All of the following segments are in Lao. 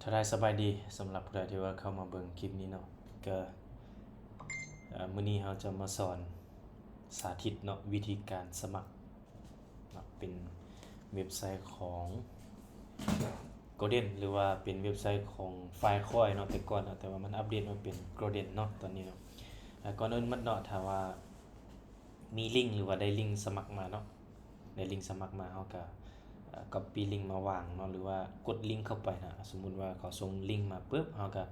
ທັກທາຍສະບາຍດີ ສຳລັບຜູ້ໃດທີ່ວ່າເຂົ້າມາເບິ່ງຄລິບນີ້ເນາະ ກໍ ເອີ ມື້ນີ້ເຮົາຈະມາສອນສາທິດເນາະ ວິທີການສະໝັກເນາະ ເປັນເວັບໄຊຂອງ Golden ຫຼືວ່າເປັນເວັບໄຊຂອງ Firecoin ເນາະ ແຕ່ກ່ອນເນາະ ແຕ່ວ່າມັນອັບເດດມາເປັນ Golden ເນາະ ຕອນນີ້ເນາະ ແລະ ກ່ອນອື່ນໝົດເນາະ ຖ້າວ່າ ມີລິງ ຫຼືວ່າໄດ້ລິງສະໝັກມາເນາະ ໄດ້ລິງສະໝັກມາ ເຮົາກໍ ເອີ ກັອບປີ້ລິງມາວາງເນາະ ຫຼືວ່າກົດລິງເຂົ້າໄປນະ ສົມມຸດວ່າເຂົາສົ່ງລິງມາປຶບ ເຮົາກໍ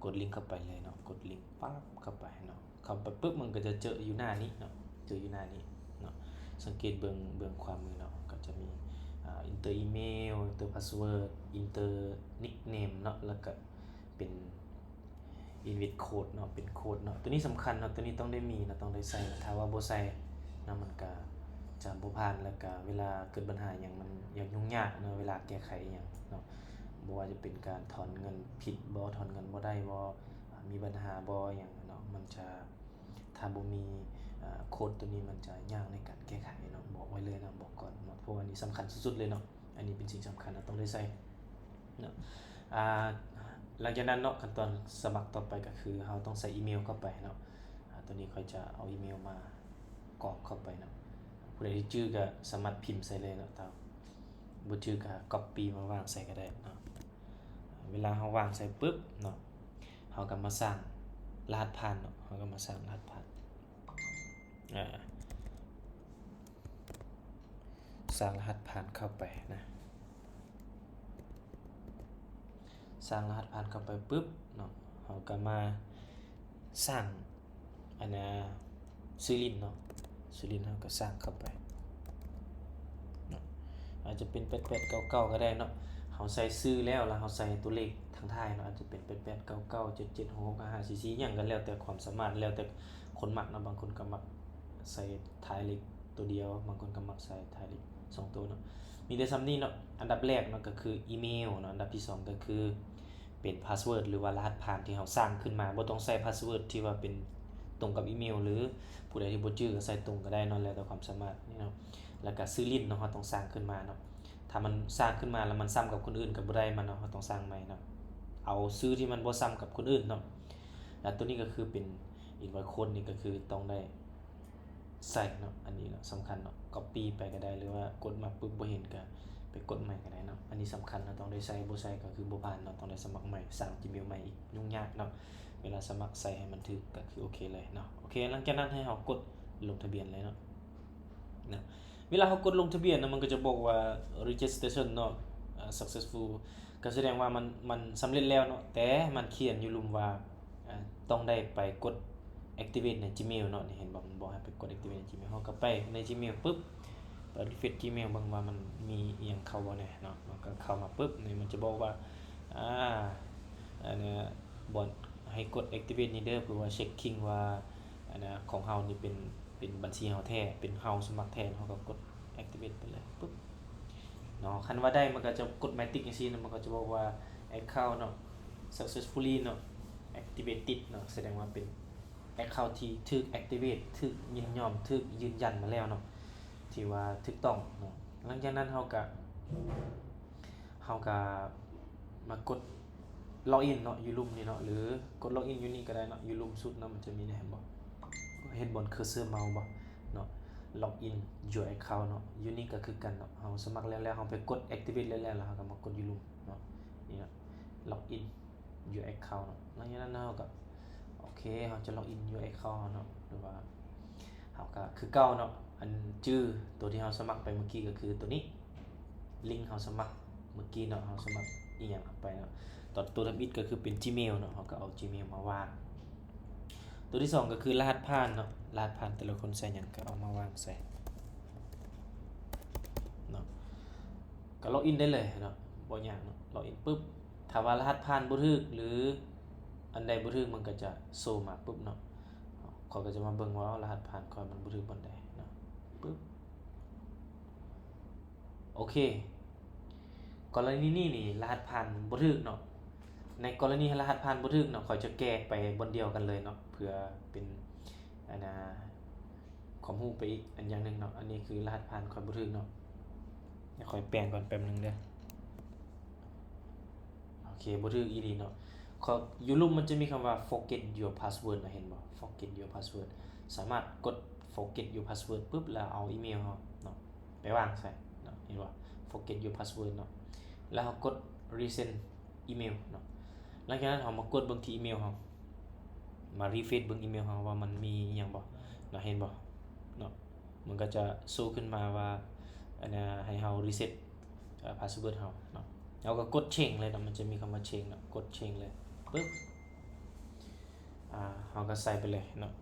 ກົດລິງເຂົ້າໄປເລີຍເນາະ ກົດລິງປັບເຂົ້າໄປເນາະ ເຂົ້າໄປປຶບ ມັນກໍຈະເຈີຢູ່ໜ້ານີ້ເນາະ ເຈີຢູ່ໜ້ານີ້ເນາະ ສັງເກດເບິ່ງ ເບື້ອງຂວາມືເນາະ ກໍຈະມີ ເອີ enter email enter password enter nickname ເນາະ ແລ້ວກໍ ເປັນ invalid code ເນາະ ເປັນໂຄດເນາະ ໂຕນີ້ສຳຄັນເນາະ ໂຕນີ້ຕ້ອງໄດ້ມີເນາະ ຕ້ອງໄດ້ໃສ່ ຖ້າວ່າບໍ່ໃສ່ເນາະ ມັນກະຈະບໍ່ຜ່ານ ແລ້ວກະເວລາເກີດບັນຫາຫຍັງ ມັນຢາກຫຍຸ້ງຍາກເນາະ ເວລາແກ້ໄຂອີ່ຫຍັງເນາະ ບໍ່ວ່າຈະເປັນການຖອນເງິນຜິດບໍ່ ຖອນເງິນບໍ່ໄດ້ບໍ່ ມີບັນຫາບໍ່ຫຍັງເນາະ ມັນຈະ ຖ້າບໍ່ມີ ເອີ ໂຄດໂຕນີ້ ມັນຈະຍາກໃນການແກ້ໄຂເນາະ ບອກໄວ້ເລີຍເນາະ ບອກກ່ອນເນາະ ເພາະວ່າອັນນີ້ສຳຄັນສຸດໆເລີຍເນາະ ອັນນີ້ເປັນສິ່ງສຳຄັນ ເຮົາຕ້ອງໄດ້ໃສ່ເນາະ ອ່າ ຫຼັງຈາກນັ້ນເນາະ ຂັ້ນຕອນສະໝັກຕໍ່ໄປກໍຄືເຮົາຕ້ອງໃສ່ອີເມວເຂົ້າໄປເນາະ ອ່າ ໂຕນີ້ຂ້ອຍຈະເອົາອີເມວມາກອກເຂົ້າໄປເນາະ ຜູ້ໃດທີ່ຈື່ກໍສາມາດພິມໃສ່ເລີຍເນາະ ຖ້າບໍ່ຈື່ກໍກັອບປີ້ມາວາງໃສ່ກໍໄດ້ເນາະ ເວລາເຮົາວາງໃສ່ປຶບເນາະ ເຮົາກໍມາສ້າງລະຫັດຜ່ານເນາະ ເຮົາກໍມາສ້າງລະຫັດຜ່ານ ອາ ສ້າງລະຫັດຜ່ານເຂົ້າໄປນະ ສ້າງລະຫັດຜ່ານເຂົ້າໄປປຶບເນາະ ເຮົາກໍມາສ້າງ ອັນນາ ຊື່ຫຼິ້ນເນາະ ຊື່ຫຼິ້ນເຮົາກໍສ້າງເຂົ້າໄປເນາະ ອາດຈະເປັນແປດແປດເກົ້າເກົ້າກໍໄດ້ເນາະ ເຮົາໃສ່ຊື່ແລ້ວ ແລ້ວເຮົາໃສ່ຕົວເລກທາງທ້າຍເນາະ ອາດຈະເປັນແປດແປດເກົ້າເກົ້າ ເຈັດເຈັດຫົກຫ້າສີ່ສີ່ ຫຍັງກໍແລ້ວແຕ່ຄວາມສາມາດ ແລ້ວແຕ່ຄົນມັກເນາະ ບາງຄົນກໍມັກໃສ່ທ້າຍເລກຕົວດຽວ ບາງຄົນກໍມັກໃສ່ທ້າຍເລກສອງໂຕເນາະ ມີແຕ່ສ່ຳນີ້ເນາະ ອັນດັບແລກເນາະ ກໍຄືອີເມວເນາະ ອັນດັບທີສອງກໍຄື ເປັນພາສເວີດ ຫຼືວ່າລະຫັດຜ່ານທີ່ເຮົາສ້າງຂຶ້ນມາ ບໍ່ຕ້ອງໃສ່ພາສເວີດທີ່ວ່າເປັນຕົງກັບອີເມວ ຫຼືຜູ້ໃດທີ່ບໍ່ຈື່ກໍໃສ່ຕົງກໍໄດ້ເນາະ ແລ້ວແຕ່ຄວາມສາມາດນີ້ເນາະ ແລ້ວກໍຊື່ຫຼິ້ນເນາະ ເຮົາຕ້ອງສ້າງຂຶ້ນມາເນາະ ຖ້າມັນສ້າງຂຶ້ນມາແລ້ວມັນຊ້ຳກັບຄົນອື່ນກໍບໍ່ໄດ້ ມັນເນາະ ເຮົາຕ້ອງສ້າງໃໝ່ເນາະ ເອົາຊື່ທີ່ມັນບໍ່ຊ້ຳກັບຄົນອື່ນເນາະ ແລ້ວໂຕນີ້ກໍຄືເປັນ invalid code ນີ້ກໍຄືຕ້ອງໄດ້ ໃສ່ເນາະ ອັນນີ້ເນາະ ສຳຄັນເນາະ ກັອບປີ້ໄປກໍໄດ້ ຫຼືວ່າກົດມາປຶບບໍ່ເຫັນກໍໄປກົດໃໝ່ກໍໄດ້ເນາະ ອັນນີ້ສຳຄັນເນາະ ຕ້ອງໄດ້ໃສ່ ບໍ່ໃສ່ກໍຄືບໍ່ຜ່ານເນາະ ຕ້ອງໄດ້ສະໝັກໃໝ່ ສ້າງ Gmail ໃໝ່ອີກ ຫຍຸ້ງຍາກເນາະ ເວລາສະໝັກໃສ່ໃຫ້ມັນຖືກກໍຄືໂອເຄເລີຍເນາະ ໂອເຄ ຫຼັງຈາກນັ້ນໃຫ້ເຮົາກົດລົງທະບຽນເລີຍເນາະ ນະ ເວລາເຮົາກົດລົງທະບຽນນະ ມັນກໍຈະບອກວ່າ registration ເນາະ ອາ successful ກໍສະແດງວ່າມັນ ມັນສຳເລັດແລ້ວເນາະ ແຕ່ມັນຂຽນຢູ່ລຸ່ມວ່າ ອາ ຕ້ອງໄດ້ໄປກົດ activate ໃນ Gmail ເນາະ ນີ້ເຫັນບໍ່ ມັນບອກໃຫ້ໄປກົດ activate ໃນ Gmail ເຮົາກໍໄປໃນ Gmail ປຶບ ເປີດ refresh Gmail ເບິ່ງວ່າມັນມີອີ່ຫຍັງເຂົ້າບໍ່ແດ່ເນາະ ມັນກໍເຂົ້າມາປຶບ ນີ້ມັນຈະບອກວ່າ ອາ ອັນນະ ບ່ອນໃຫ້ກົດ activate ນີ້ເດີ ເພື່ອວ່າ checking ວ່າ ອັນນະ ຂອງເຮົານີ້ເປັນ ເປັນບັນຊີເຮົາແທ້ ເປັນເຮົາສະໝັກແທ້ ເຮົາກໍກົດ activate ໄປເລີຍ ປຶບ ເນາະ ຄັນວ່າໄດ້ມັນກໍຈະກົດ magic ຈັ່ງຊີ້ນະ ມັນກໍຈະບອກວ່າ account ເນາະ successfully ເນາະ activated ເນາະ ສະແດງວ່າເປັນ account ທີ່ຖືກ activate ຖືກຍິນຍອມ ຖືກຢືນຢັນມາແລ້ວເນາະ ທີ່ວ່າຖືກຕ້ອງເນາະ ຫຼັງຈາກນັ້ນເຮົາກະ ເຮົາກະມາກົດ login ເນາະ ຢູ່ລຸ່ມນີ້ເນາະ ຫຼືກົດ login ຢູ່ນີ້ກໍໄດ້ເນາະ ຢູ່ລຸ່ມສຸດເນາະ ມັນຈະມີແນວ ເຫັນບໍ່ ເຫັນບ່ອນ cursor mouse ບໍ່ເນາະ login your account ເນາະ ຢູ່ນີ້ກໍຄືກັນເນາະ ເຮົາສະໝັກແລ້ວ ແລ້ວເຮົາໄປກົດ activate ແລ້ວ ແລ້ວເຮົາກໍມາກົດຢູ່ລຸ່ມເນາະ ນີ້ເນາະ login your account ເນາະ ຫຼັງຈາກນັ້ນເຮົາກໍ ໂອເຄ ເຮົາຈະ login your account ເນາະ ຫຼືວ່າເຮົາກໍຄືເກົ່າເນາະ ອັນຈື່ໂຕທີ່ເຮົາສະໝັກໄປມື້ກີ້ກໍຄືໂຕນີ້ ລິງເຮົາສະໝັກມື້ກີ້ເນາະ ເຮົາສະໝັກອີ່ຫຍັງເຂົ້າໄປເນາະ ຕອນໂຕທຳອິດກໍຄືເປັນ Gmail ເນາະ ເຮົາກໍເອົາ Gmail ມາວາງ ໂຕທີສອງກໍຄືລະຫັດຜ່ານເນາະ ລະຫັດຜ່ານແຕ່ລະຄົນໃສ່ຫຍັງກໍເອົາມາວາງໃສ່ເນາະ ກໍ login ໄດ້ເລີຍເນາະ ບໍ່ຍາກເນາະ login ປຶບ ຖ້າວ່າລະຫັດຜ່ານບໍ່ຖືກ ຫຼື ອັນໃດບໍ່ຖືກ ມັນກໍຈະໂຊມາປຶບເນາະ ຂ້ອຍກໍຈະມາເບິ່ງວ່າລະຫັດຜ່ານຂ້ອຍມັນບໍ່ຖືກບ່ອນໃດເນາະ ປຶບ ໂອເຄ ກໍລະນີນີ້ນີ້ ລະຫັດຜ່ານບໍ່ຖືກເນາະ ໃນກໍລະນີລະຫັດຜ່ານບໍ່ຖືກເນາະ ຂ້ອຍຈະແກ້ໄປບ່ອນດຽວກັນເລີຍເນາະ ເພື່ອເປັນ ອັນນາ ຄວາມຮູ້ໄປອີກອັນຢ່າງໜຶ່ງເນາະ ອັນນີ້ຄືລະຫັດຜ່ານຂ້ອຍບໍ່ຖືກເນາະ ດຽວຂ້ອຍແປງກ່ອນແປັບໜຶ່ງເດີ ໂອ ເຄ ບໍ່ຖືກອີ່ຫຼີເນາະ. ເຂົ້າ ຢູ່ລຸ່ມມັນຈະມີຄຳວ່າ forget your password ນະ ເຫັນບໍ່? forget your password ສາມາດກົດ forget your password ປຶບ ແລ້ວເອົາອີເມວເຮົາເນາະ ໄປວາງໃສ່ເນາະ ເຫັນບໍ່? forget your password ເນາະ ແລ້ວເຮົາກົດ resend email ເນາະ. ຫຼັງຈາກນັ້ນເຮົາມາກວດເບິ່ງທີ່ອີເມວເຮົາ ມາ refresh ເບິ່ງອີເມວເຮົາວ່າມັນມີອີ່ຫຍັງບໍ່ເນາະ ເຫັນບໍ່ເນາະ? ມັນກໍຈະໂຊຂຶ້ນມາວ່າ ອັນນະ ໃຫ້ເຮົາ reset ເອີ password ເຮົາເນາະ. ເຮົາກໍກົດ change ເລີຍເນາະ ມັນຈະມີຄຳວ່າ change ເນາະ ກົດ change ເລີຍ ປຶບ ອ່າ ເຮົາກໍໃສ່ໄປເລີຍເນາະ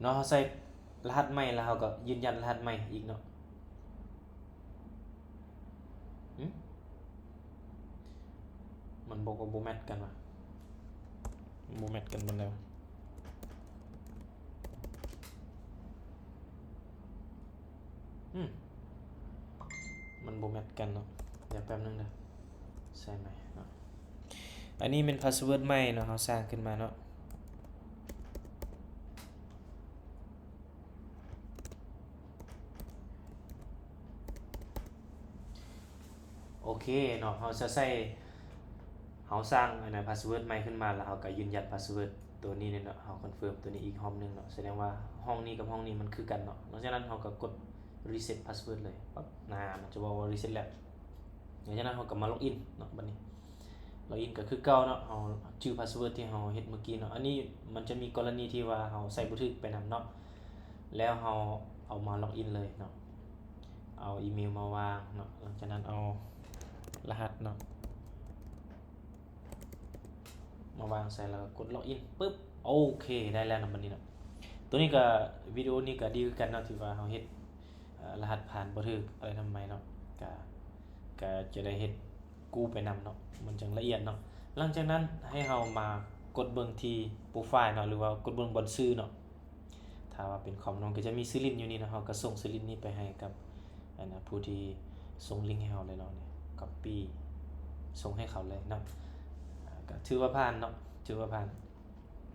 ເນາະ. ເຮົາໃສ່ລະຫັດໃໝ່ ແລ້ວເຮົາກໍຢືນຢັນລະຫັດໃໝ່ອີກເນາະ. ຫຶ ມັນບອກວ່າບໍ່ແມັດກັນຫວາ? ບໍ່ແມັດກັນປານໃດຫວາ? ຫຶ ມັນບໍ່ແມັດກັນເນາະ. ດຽວແປັບໜຶ່ງເດີ ໃສ່ໃໝ່ເນາະ. ອັນນີ້ແມ່ນ password ໃໝ່ເນາະ ເຮົາສ້າງຂຶ້ນມາເນາະ. ໂອເຄເນາະ ເຮົາຈະໃສ່ ເຮົາສ້າງອັນນະ password ໃໝ່ຂຶ້ນມາ ແລ້ວເຮົາກໍຢືນຢັນ password ຕົວນີ້ເນາະ. ເຮົາ confirm ຕົວນີ້ອີກຮອບໜຶ່ງເນາະ ສະແດງວ່າຫ້ອງນີ້ກັບຫ້ອງນີ້ມັນຄືກັນເນາະ. ຫຼັງຈາກນັ້ນເຮົາກໍກົດ reset password ເລີຍ ປັບ ນາ ມັນຈະບອກວ່າ reset ແລ້ວ. ຫຼັງຈາກນັ້ນເຮົາກໍມາ login ເນາະ ບັດນີ້ login ກໍຄືເກົ່າເນາະ ເຮົາຈື່ password ທີ່ເຮົາເຮັດມື້ກີ້ເນາະ. ອັນນີ້ມັນຈະມີກໍລະນີທີ່ວ່າເຮົາໃສ່ບໍ່ຖືກໄປນຳເນາະ ແລ້ວເຮົາເອົາມາ login ເລີຍເນາະ ເອົາອີເມວມາວາງເນາະ. ຫຼັງຈາກນັ້ນເອົາລະຫັດເນາະ ມາວາງໃສ່ ແລ້ວກໍກົດ login ປຶບ ໂອເຄ ໄດ້ແລ້ວເນາະ ບັດນີ້ເນາະ. ຕົວນີ້ກໍ ວິດີໂອນີ້ກໍດີຄືກັນເນາະ ທີ່ວ່າເຮົາເຮັດ ເອີ ລະຫັດຜ່ານບໍ່ຖືກອະໄລນຳໃໝ່ເນາະ ກະ ກະຈະໄດ້ເຮັດກູ້ໄປນຳເນາະ ມັນຈັ່ງລະອຽດເນາະ. ຫຼັງຈາກນັ້ນໃຫ້ເຮົາມາກົດເບິ່ງທີ່ໂປຣໄຟລ໌ເນາະ ຫຼືວ່າກົດເບິ່ງບ່ອນຊື່ເນາະ. ຖ້າວ່າເປັນຄອມນ້ອງກໍຈະມີຊື່ຫຼິ້ນຢູ່ນີ້ເນາະ ເຮົາກໍສົ່ງຊື່ຫຼິ້ນນີ້ໄປໃຫ້ກັບ ອັນນະ ຜູ້ທີ່ສົ່ງລິ້ງໃຫ້ເຮົາເລີຍເນາະ. ນີ້ copy ສົ່ງໃຫ້ເຂົາເລີຍເນາະ ກໍຖືວ່າຜ່ານເນາະ ຖືວ່າຜ່ານ.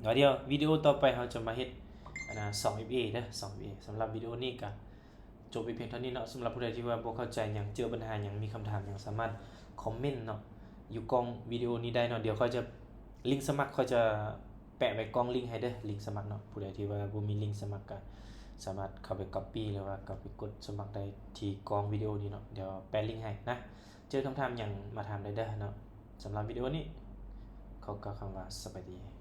ແລ້ວດຽວວິດີໂອຕໍ່ໄປເຮົາຈະມາເຮັດ ອັນນະ ສອງເອັຟເອເດີ ສອງເອັຟເອ. ສຳລັບວິດີໂອນີ້ກໍ ຈົບໄປພຽງເທົ່ານີ້ເນາະ. ສຳລັບຜູ້ໃດທີ່ວ່າບໍ່ເຂົ້າໃຈຫຍັງ ເຈີບັນຫາຫຍັງ ມີຄຳຖາມຫຍັງ ສາມາດຄອມເມັນເນາະ ຢູ່ກ້ອງວິດີໂອນີ້ໄດ້ເນາະ. ດຽວຂ້ອຍຈະ ລິ້ງສະໝັກ ຂ້ອຍຈະແປະໄວ້ກ້ອງລິ້ງໃຫ້ເດີ ລິ້ງສະໝັກເນາະ. ຜູ້ໃດທີ່ວ່າບໍ່ມີລິ້ງສະໝັກ ກໍສາມາດເຂົ້າໄປ copy ຫຼືວ່າເຂົ້າໄປກົດສະໝັກໄດ້ທີ່ກ້ອງວິດີໂອນີ້ເນາະ. ດຽວແປະລິ້ງໃຫ້ນະ. ເຈີຄຳຖາມຫຍັງມາຖາມໄດ້ເດີເນາະ. ສຳລັບວິດີໂອນີ້ ຂໍກ່າວຄຳວ່າສະບາຍດີ.